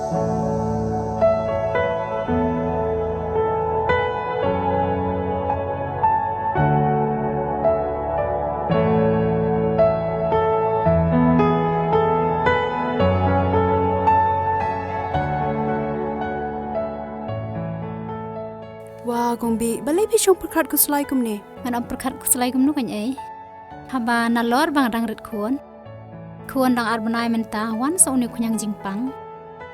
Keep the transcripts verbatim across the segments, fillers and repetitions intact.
Wa kong Bih, balei phi shong pyrkhat khuslai kumne? Ngan ym pyrkhat khuslai kumno kan ei. Haba nalor ba nga dang rit khun. Khun dang ar bnai mynta, wan sa une u khñiang jingpang.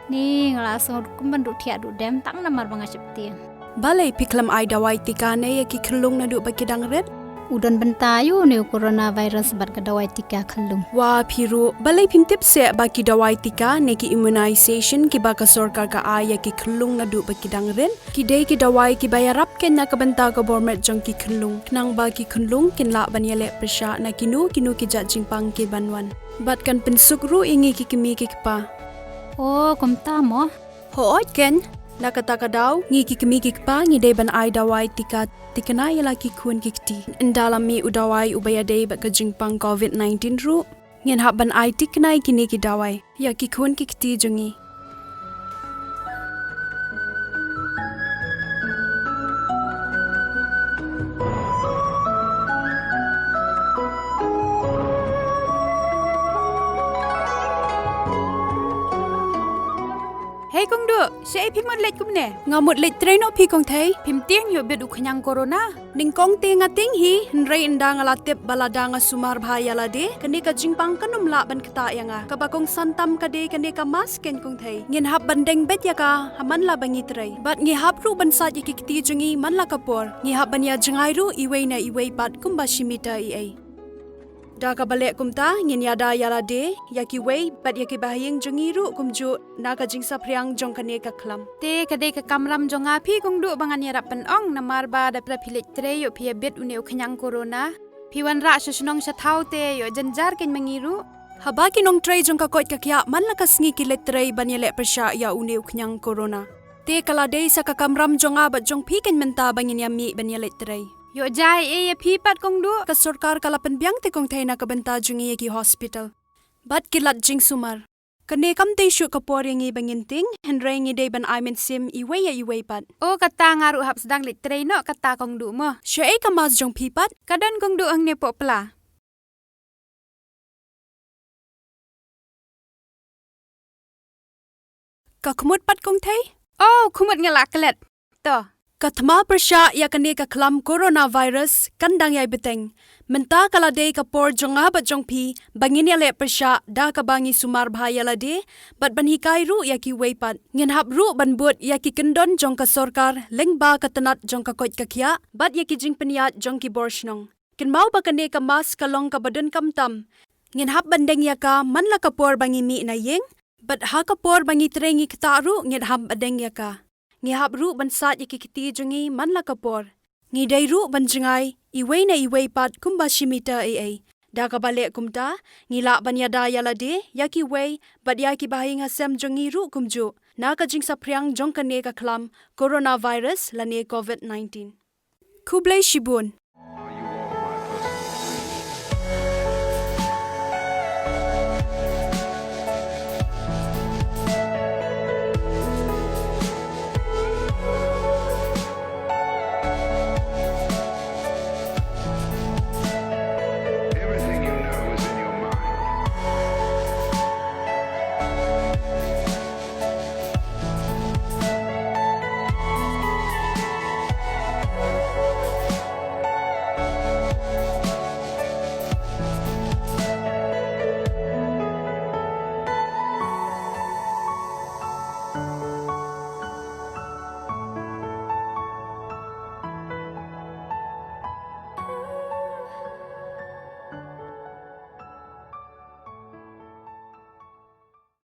Ni nga la sngew kum ban duh thiah duh dem, tang namar ba nga sheptieng. Balei phi khlem ai dawai tika ne ïa ki khyllung naduh ba ki dang rit? U don bynta ïa une u coronavirus bad ka dawai tika khyllung. Wa phi ruh, balei phim tip seh ba ki dawai tika ne ki immunization kiba ka sorkar ka ai ïa ki khyllung naduh ba ki dang rit? Ki dei ki dawai kiba ïarap kein na ka bynta ka bor met jong ki khyllung. Khnang ba ki khyllung kin lah ban ïaleh pyrshah na kino kino ki jait jingpang ki ban wan. Bad kan pynsuk ruh ïa ngi ki kmie ki kpa. O, kumta mo. Hooid kein, na kata ka daw, ngi ki kmie ki kpa ngi dei ban ai dawai tika tikna ïa la ki khun ki kti. Ynda la mih u dawai uba ïadei bad ka jingpang covid nineteen ruh, ngin hap ban ai tikna ïa kine ki dawai ïa ki khun ki kti jong ngi. Hei Kong Duh, shaei phi mut leit kumne? Nga mut leit trei noh phi Kong Thei. Phim tieng ïoh bit u khñiang corona? Nyngkong te nga tieng hi, hynrei ynda nga la tip ba lada nga sumar bha ïa lade, kane ka jingpang kan ym lah ban ktah ïa nga. Kaba kongsan tam ka dei kane ka mask kein Kong Thei. Ngin hap ban deng beit ïa ka ha man la ba ngi trei. Bad ngi hap ruh ban sait ïa ki kti jong ngi man la ka por. Ngi hap ban ïa jngai ruh iwei na iwei pat kumba shi meter eiei. Da kaba leh kumta, ngin ïada ïa lade, ïa kiwei bad ïa kiba ha ïing jong ngi ruh kumjuh na ka jingsaphriang jong kane ka khlam. Te ka dei ka kamram jong nga phi Kong Duh ba ngan ïarap ban ong, namar ba da phi leit trei ïoh phi ïa bit une u khñiang corona. Phi wanrah sha shnong sha thaw te ïoh jynjar kein ma ngi ruh. Haba ki nongtrei jong ka koit ka khiah man la ka sngi ki leit trei ban ïaleh pyrshah ïa une u khñiang corona. Te ka la dei sa ka kamram jong nga bad jong phi kein mynta ba ngin ïa mih ban ïaleit trei. Ïoh jia ei ïa phi pat Kong Duh? Ka sorkar ka la pynbiang te Kong Thei na ka bynta jong ngi ïa ki hospital bad ki lad jingsumar. Kane kam dei shuh ka por ïa ngi ba ngin tieng, hynrei ngi dei ban ai mynsiem iwei ïa iwei pat. O kata nga ruh hap sdang leit trei noh kata Kong Duh mo. Shaei ka mask jong phi pat? Ka don Kong Duh hangne poh pla. Ka khmut pat Kong Thei? O, khmut nga la klet. To. Ka thma pyrshah ïa kane ka khlam coronavirus kan dang ïai bteng. Mynta ka la dei ka por jong nga bad jong phi ba ngin ïaleh pyrshah da kaba ngi sumar bha ïa lade bad ban hikai ruh ïa kiwei pat. Ngin hap ruh ban bud ïa ki kyndon jong ka sorkar lyngba ka tnat jong ka koit ka khiah bad ïa ki jingpynïaid jong ki bor shnong. Kynmaw ba kane ka mask ka long kaba donkam tam. Ngin hap ban deng ïa ka man la ka por ba ngi mih na ïing bad ha ka por ba ngi trei ngi ktah ruh ngin hap ban deng ïa ka. Ngi hap ruh ban sait ïa ki kti jong ngi man la ka por. Ngi dei ruh ban jngai iwei na iwei pat kumba shi meter eiei. Da kaba leh kumta, ngi lah ban ïada ïa lade, ïa kiwei bad ïa kiba ha ïing ha sem jong ngi ruh kumjuh na ka jingsaphriang jong kane ka khlam coronavirus lane covid nineteen. Khublei shibun.